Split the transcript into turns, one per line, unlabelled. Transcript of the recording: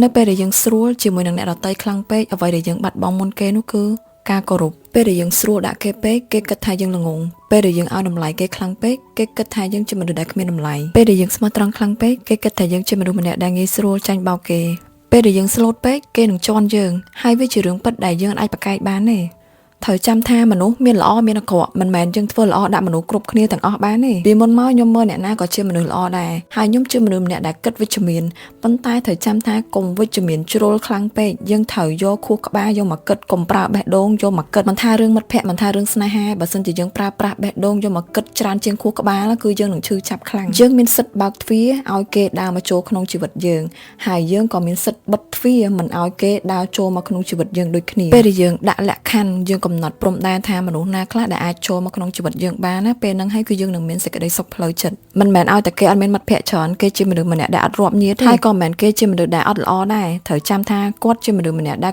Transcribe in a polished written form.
នៅពេលដែលយើងស្រួលជាមួយនឹងអ្នកដទៃខ្លាំងពេកអ្វីដែលយើងបាត់បង់មុនគេនោះគឺការគោរពពេលដែលយើងស្រួលដាក់គេពេកគេគិតថាយើងល្ងងពេលដែលយើងឲ្យតម្លៃគេខ្លាំងពេកគេគិតថាយើងជាមនុស្សដែលគ្មានតម្លៃពេលដែលយើងស្មោះត្រង់ខ្លាំងពេកគេគិតថាយើងជាមនុស្សម្នាក់ដែលងាយស្រួលចាញ់បោកគេពេលដែលយើងស្លូតពេកគេនឹងជន់យើងហើយវាជារឿងពិតដែលយើងអាចប្រកែកបានទេត្រូវចាំថាមនុស្សមានល្អមានអាក្រក់មិនមែនយើងធ្វើល្អដាក់មនុស្សគ្រប់គ្នាទាំងអស់បានទេពីមុនមកខ្ញុំមើលអ្នកណាក៏ជាមនុស្សល្អដែរហើយខ្ញុំជាមនុស្សម្នាក់ដែលគិតវិជ្ជមានប៉ុន្តែត្រូវចាំថាកុំវិជ្ជមានជ្រុលខ្លាំងពេកយើងត្រូវយកខួរក្បាលយកមកគិតកុំប្រើបេះដូងយកមកគិតមិនថារឿងមិត្តភក្តិមិនថារឿងស្នេហាបើសិនជាយើងប្រើប្រាស់បេះដូងយកមកគិតច្រើនជាងខួរក្បាលគឺយើងនឹងឈឺចាប់ខ្លាំងយើងមានសិទ្ធិបើកទ្វារឲ្យគេដើរមកចូលក្នុងជីវិតយើងហើយយើងក៏មានសិទ្ធិបិទទ្វារមិនឲ្យគេដើរចូលមកក្នុងជីវិតយើងដូចគ្នាពេលដែលយើងដាក់លក្ខខណ្ឌយើងកំណត់ព្រំដែនថាមនុស្សណាខ្លះដែលអាចចូលមកក្នុងជីវិតយើងបានណាពេលហ្នឹងហើយគឺយើងនឹងមានសេចក្តីសុខផ្លូវចិត្តមិនមែនឲ្យតែគេអត់មានមិត្តភក្តិច្រើនគេជាមនុស្សម្នាក់ដែលអត់រាប់ញាតិទេហើយក៏មិនមែនគេជាមនុស្សដែលអត់ល្អដែរត្រូវចាំថាគាត់ជាមនុស្សម្នាក់ដែល